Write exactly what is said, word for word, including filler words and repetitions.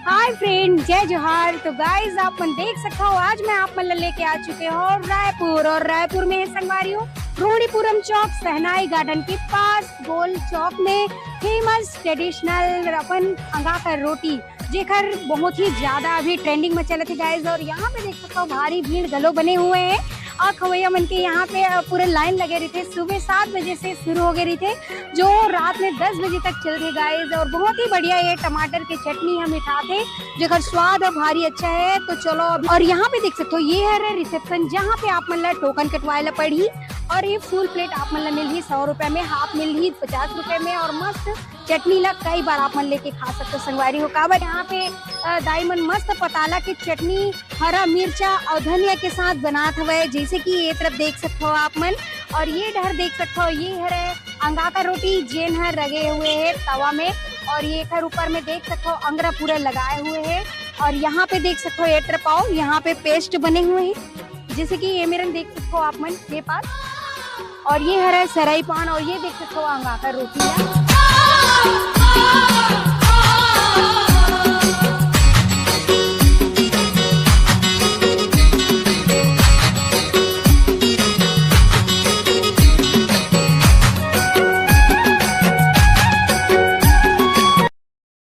Hi friend, जय जोहार। तो गाइस, आप मन देख सकते हो, आज मैं आप मन ला लेके आ चुके हो रायपुर, और रायपुर में है संगवारी हो, रोहिणीपुरम चौक, सहनाई गार्डन के पास गोल चौक में फेमस ट्रेडिशनल अपन अंगाकर रोटी, जेकर बहुत ही ज्यादा अभी ट्रेंडिंग में चलत है गाइस। और यहाँ पे देख सकते हो, भारी भीड़ घलो बने हुए हैं। और खवैया मन के यहाँ पे, अ, पूरे लाइन लगे रहिथे, सुबह सात बजे से शुरू हो गए रहिथे, जो रात में दस बजे तक चलथे गाइस। और बहुत ही बढ़िया ये टमाटर के चटनी हम खाथे, जेकर स्वाद ह भारी अच्छा है। तो चलो अभी, और यहाँ पे देख सकते हो, ये है रे रिसेप्शन, जहाँ पे आप मन ला टोकन कटवाए ला पड़ही। और ये फुल प्लेट आप मन ला मिलही सौ रुपए में, हाफ मिलही पचास रुपए में, और मस्त चटनी ला कई बार आप मन लेके खा सकते हो संगवारी हो। काबर यहाँ पे, अ, दाई मन मस्त पताला के चटनी, हरा मिर्चा और धनिया के साथ बनात हवय, जैसे कि ये तरफ देख सकते हो आप मन। और ये डहर देख सकते हो, ये हरे अंगाकर रोटी, जेन हर रगे हुए है तवा में, और ये एकर ऊपर में देख सकते हो, अंगरा पूरा लगाए हुए है। और यहाँ पे देख सकते हो, ये तरफ आओ, यहाँ पे पेस्ट बने हुए हैं, जैसे कि ये मेरन देख सकते हो आप मन, ये पास, और ये हरे सराई पान, और ये देख सकते हो, अंगाकर रोटी है।